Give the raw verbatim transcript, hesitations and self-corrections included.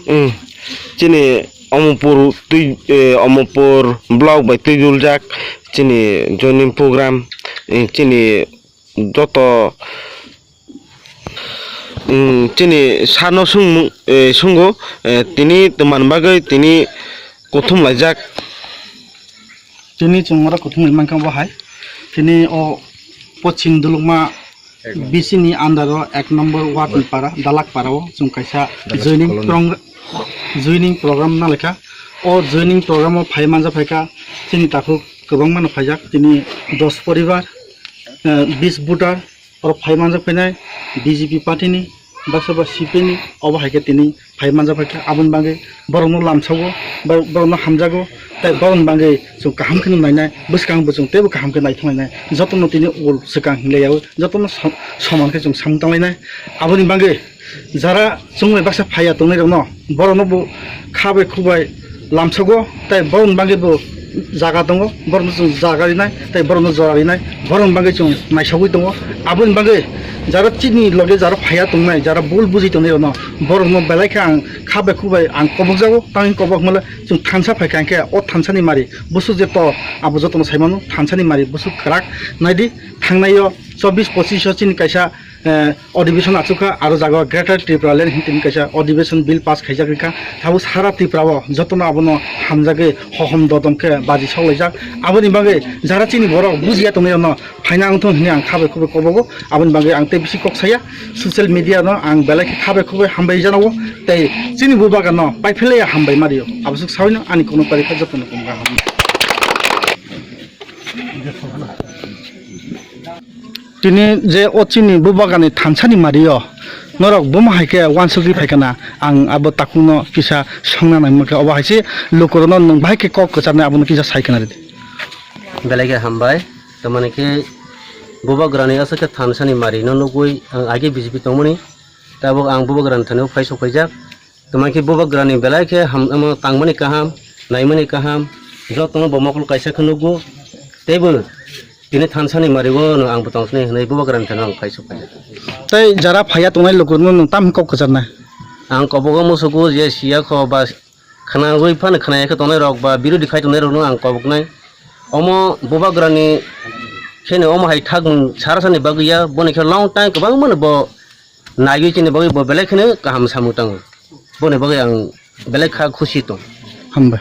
Mm, chini Omopur twi, eh, Omopur block bai twiduljak chini joining program, eh, chini joto, mm, chini sano sung-, eh, sungo, eh, tini twmani bagwi tini kuthum laijak. Tini chwng oro kuthum lai mankha bo hai. Tini o Pochim Dulukma B C ni under o ek number ward ni para, Dalak para o chwng kaisa joining prong-, joining program nalaikha. O joining program o phai manja phaikha chini takhuk kwbangma no phaijak. Tini dos poribar, eh, bis voter, oro phai manjak phainai B J P party ni, baksa ba C P I ni, obo hai khe tini phai manjak phaikha. Aboni bagwi borokno lamsago, bo-, borokno hamjago, tei borokni bagwi chwng kaham kheno nainai, bwskango bo chwng teibo kaham khe naithok lainai, jotono tini ol swkang hinlaiyaui, jotono som-, soman khe chwng samung tanglainai. Aboni bagwi jara chwng bai baksa phaiya tongnairokno, borokno bo kha bai khuk bai lamsago, tei borokni bagwi bo jaga tongo, borokno chwng jaga rinai, tei borokno jora rinai, borokni bagwi chwng naisogwi tongo. Aboni bagwi jara chini loge jara phaiya tongnai, jara bul buji tongnairokno, borokno belai khe ang kha bai khuk bai ang kobokjago, tamni kobok hwnmale chwng thansa phaikha hwnkhe o thansani mari bwswk je to abo jotono saimano, thansani mari bwswk kwrak naidi. Thangnaio chobbish pochish o chini kaisa eh, adhibeshon achukha, aro jaga Greater Tripura Land hinwi tini kaisa adhibeshon bill pass khaijak rikha. Tabuk sara Tripura o jotono abono hamjagwi hohom dodom khe baji soklaijak. Aboni bagwi jara chini borok bujiya tongnai rokno phaina wngthung hinwi ang kha bai khuk bai kobogo. Aboni bagwi ang tei bisi kok saya, social media no ang belai khe kha bai khuk bai hambai jano, tei chini bubagan no paiphelaiya hambai mario. Aboswk saui no ani kono pari kha jotono kom kaham. Tini je o chini bubaganni thansani mario norok buma hai khe uansukgwi phaikha na, ang abo takhukno kisa songna nangma khe, obo hai se lukurokno nwng bahai khe kok kwcharnai, abono kisa sai khna rwdi. Belai khe hambai, tamani khe bubagrani aswk khe thansani marino nugwi ang age B J P tongmani, tabuk ang bubagrani thani phai sok phaijak. Tamo khe bubagrani belai khe ham-, omo tangmani kaham, naimani kaham, jotono bo mokol kaisa khe nukgo. Teibo tini thansani mario no ang bo tongthoknai hwnwi bubagrani thani ang phai sok phai. Tei jara phaiya tongnai lukurokno nwng tam kok kwcharnai? Ang kobogo musugo je siya kho ba khnawi phano khnaya khe tongnai rok ba birodhi khai tongnai rokno ang koboknai. Omo bubagrani kheno omo hai thakmung sarasani bagwi ya, boni khe long time kwbangmano bo naiwi chini bagwi bo belai kheno kaham samung tango. Boni bagwi ang belai kha khusi tong. Hambai.